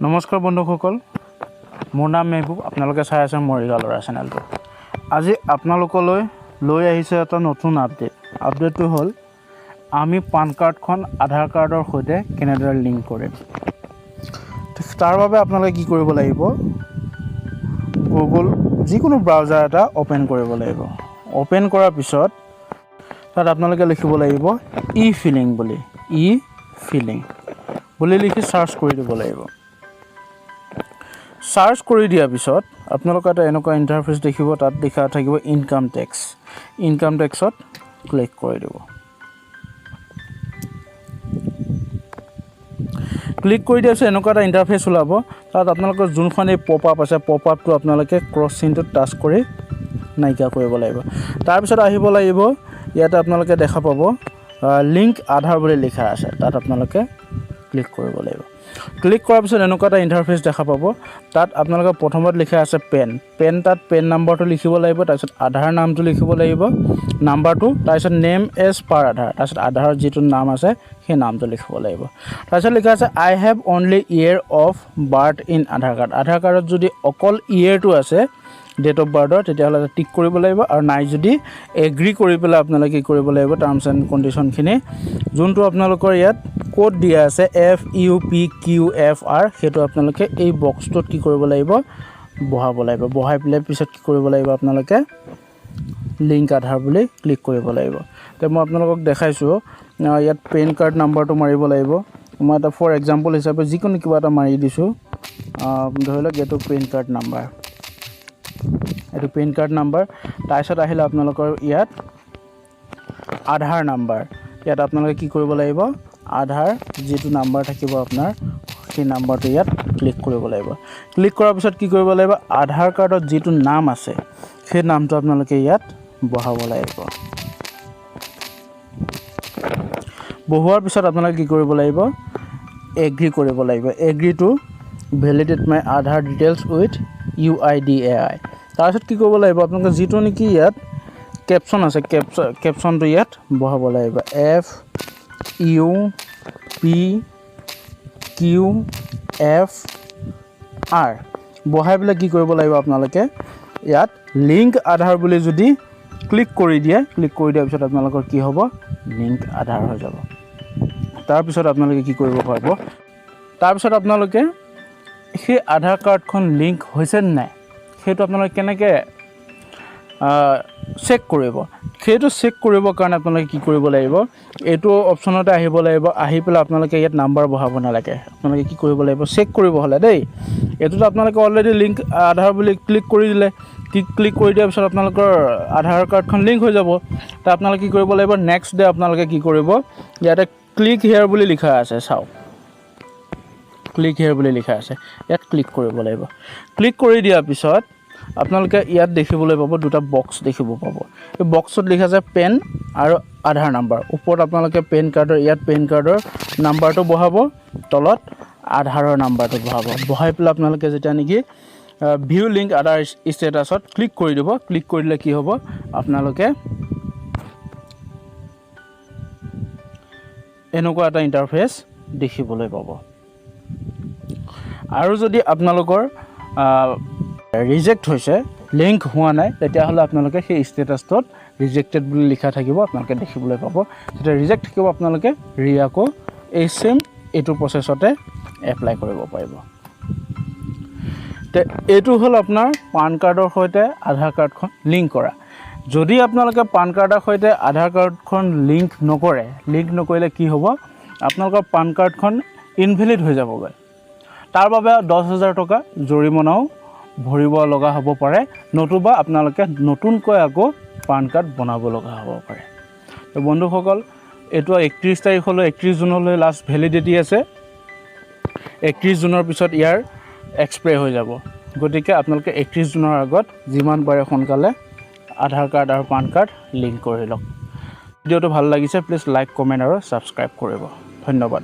নমস্কাৰ বন্ধুসকল, মোৰ নাম মেহবুব। আপোনালোকে চাই আছে মৰিগাঁও ল'ৰা চেনেলটো। আজি আপোনালোকলৈ লৈ আহিছে এটা নতুন আপডেট। আপডেটটো হ'ল আমি পান কাৰ্ডখন আধাৰ কাৰ্ডৰ সৈতে কেনেদৰে লিংক কৰিম। তাৰ বাবে আপোনালোকে কি কৰিব লাগিব, গুগল যিকোনো ব্ৰাউজাৰ এটা অ'পেন কৰিব লাগিব। অ'পেন কৰাৰ পিছত তাত আপোনালোকে লিখিব লাগিব ই ফিলিং বুলি, ই ফিলিং বুলি লিখি চাৰ্চ কৰি দিব লাগিব। চাৰ্চ কৰি দিয়াৰ পিছত আপোনালোকে এটা এনেকুৱা ইণ্টাৰফেচ দেখিব, তাত লিখা থাকিব ইনকাম টেক্স। ইনকাম টেক্সত ক্লিক কৰি দিব। ক্লিক কৰি দিয়াৰ পিছত এনেকুৱা এটা ইণ্টাৰফেচ ওলাব। তাত আপোনালোকৰ যোনখন এই পপ আপ আছে, পপ আপটো আপোনালোকে ক্ৰছ চিনটোত টাচ কৰি নাইকিয়া কৰিব লাগিব। তাৰপিছত আহিব লাগিব, ইয়াতে আপোনালোকে দেখা পাব লিংক আধাৰ বুলি লিখা আছে, তাত আপোনালোকে ক্লিক কৰিব লাগিব। ক্লিক কৰাৰ পিছত এনেকুৱা এটা ইণ্টাৰফেচ দেখা পাব। তাত আপোনালোকে প্ৰথমত লিখা আছে পেন, পেন তাত পেন নাম্বাৰটো লিখিব লাগিব, তাৰপিছত আধাৰ নামটো লিখিব লাগিব, নাম্বাৰটো, তাৰপিছত নেম এজ পাৰ আধাৰ, তাৰপিছত আধাৰৰ যিটো নাম আছে সেই নামটো লিখিব লাগিব। তাৰপিছত লিখা আছে I have only year of birth in Aadhaar card. আধাৰ কাৰ্ডত যদি অকল ইয়েৰটো আছে ডেট অফ বাৰ্থৰ, তেতিয়াহ'লে টিক কৰিব লাগিব, আৰু নাই যদি এগ্ৰি কৰি পেলাই আপোনালোকে কি কৰিব লাগিব, টাৰ্মছ এণ্ড কণ্ডিশ্যনখিনি যোনটো আপোনালোকৰ ইয়াত ক'ড দিয়া আছে FUPQFR, সেইটো আপোনালোকে এই বক্সটোত কি কৰিব লাগিব, বহাব লাগিব। বহাই পেলাই পিছত কি কৰিব লাগিব, আপোনালোকে লিংক আধাৰ বুলি ক্লিক কৰিব লাগিব। তো মই আপোনালোকক দেখাইছোঁ, ইয়াত পেন কাৰ্ড নাম্বাৰটো মাৰিব লাগিব। মই এটা ফৰ এক্সাম্পল হিচাপে যিকোনো কিবা এটা মাৰি দিছোঁ। ধৰি লওক এইটো পেন কাৰ্ড নাম্বাৰ, এইটো পেন কাৰ্ড নাম্বাৰ। তাৰপিছত আহিলে আপোনালোকৰ ইয়াত আধাৰ নাম্বাৰ। ইয়াত আপোনালোকে কি কৰিব লাগিব, আধাৰ যিটো নাম্বাৰ থাকিব আপোনাৰ, সেই নাম্বাৰটো ইয়াত ক্লিক কৰিব লাগিব। ক্লিক কৰাৰ পিছত কি কৰিব লাগিব, আধাৰ কাৰ্ডত যিটো নাম আছে সেই নামটো আপোনালোকে ইয়াত বহাব লাগিব। বহোৱাৰ পিছত আপোনালোকে কি কৰিব লাগিব, এগ্ৰি কৰিব লাগিব। Agree to validate my Aadhaar details with UIDAI। তাৰপিছত কি কৰিব লাগিব, আপোনালোকে যিটো নেকি ইয়াত কেপশ্যন আছে, কেপশ্যনটো ইয়াত বহাব লাগিব। FUPQFR বহাই পেলাই কি কৰিব লাগিব, আপোনালোকে ইয়াত লিংক আধাৰ বুলি যদি ক্লিক কৰি দিয়ে, ক্লিক কৰি দিয়াৰ পিছত আপোনালোকৰ কি হ'ব, লিংক আধাৰ হৈ যাব। তাৰপিছত আপোনালোকে কি কৰিব পাৰিব, তাৰপিছত আপোনালোকে সেই আধাৰ কাৰ্ডখন লিংক হৈছে নে নাই সেইটো আপোনালোকে কেনেকৈ চেক কৰিব, সেইটো চেক কৰিবৰ কাৰণে আপোনালোকে কি কৰিব লাগিব, এইটো অপশ্যনতে আহিব লাগিব। আহি পেলাই আপোনালোকে ইয়াত নাম্বাৰ বহাব নালাগে। আপোনালোকে কি কৰিব লাগিব, চেক কৰিব হ'লে দেই, এইটোতো আপোনালোকে অলৰেডি লিংক আধাৰ বুলি ক্লিক কৰি দিলে। ক্লিক কৰি দিয়াৰ পিছত আপোনালোকৰ আধাৰ কাৰ্ডখন লিংক হৈ যাব। তো আপোনালোকে কি কৰিব লাগিব, নেক্সট ডে আপোনালোকে কি কৰিব, ইয়াতে ক্লিক হেয়াৰ বুলি লিখা আছে, চাওক ক্লিক হেয়াৰ বুলি লিখা আছে, ইয়াত ক্লিক কৰিব লাগিব। ক্লিক কৰি দিয়াৰ পিছত আপোনালোকে ইয়াত দেখিবলৈ পাব দুটা বক্স দেখিব পাব। এই বক্সত লিখা আছে পেন আৰু আধাৰ নাম্বাৰ। ওপৰত আপোনালোকে পেন কাৰ্ডৰ, ইয়াত পেন কাৰ্ডৰ নাম্বাৰটো বহাব, তলত আধাৰৰ নাম্বাৰটো বহাব। বহাই পেলাই আপোনালোকে যেতিয়া নেকি ভিউ লিংক আধাৰ ষ্টেটাছত ক্লিক কৰি দিব, ক্লিক কৰি দিলে কি হ'ব, আপোনালোকে এনেকুৱা এটা ইণ্টাৰফেচ দেখিবলৈ পাব। আৰু যদি আপোনালোকৰ ৰিজেক্ট হৈছে, লিংক হোৱা নাই, তেতিয়াহ'লে আপোনালোকে সেই ষ্টেটাছটোত ৰিজেক্টেড বুলি লিখা থাকিব, আপোনালোকে দেখিবলৈ পাব। যেতিয়া ৰিজেক্ট থাকিব, আপোনালোকে আকৌ এই ছেম এইটো প্ৰচেছতে এপ্লাই কৰিব পাৰিব। তে এইটো হ'ল আপোনাৰ পান কাৰ্ডৰ সৈতে আধাৰ কাৰ্ডখন লিংক কৰা। যদি আপোনালোকে পান কাৰ্ডৰ সৈতে আধাৰ কাৰ্ডখন লিংক নকৰে, লিংক নকৰিলে কি হ'ব, আপোনালোকৰ পান কাৰ্ডখন ইনভেলিড হৈ যাবগৈ। তাৰ বাবে 10,000 টকা জৰিমনাও ভৰিব লগা হ'ব পাৰে, নতুবা আপোনালোকে নতুনকৈ আকৌ পান কাৰ্ড বনাব লগা হ'ব পাৰে। তো বন্ধুসকল, এইটো 31 তাৰিখলৈ, 31 জুনলৈ লাষ্ট ভেলিডিটি আছে। 31 জুনৰ পিছত ইয়াৰ এক্সপায়াৰ হৈ যাব। গতিকে আপোনালোকে 31 জুনৰ আগত যিমান পাৰে সোনকালে আধাৰ কাৰ্ড আৰু পান কাৰ্ড লিংক কৰি লওক। ভিডিঅ'টো ভাল লাগিছে, প্লিজ লাইক, কমেণ্ট আৰু ছাবস্ক্ৰাইব কৰিব। ধন্যবাদ।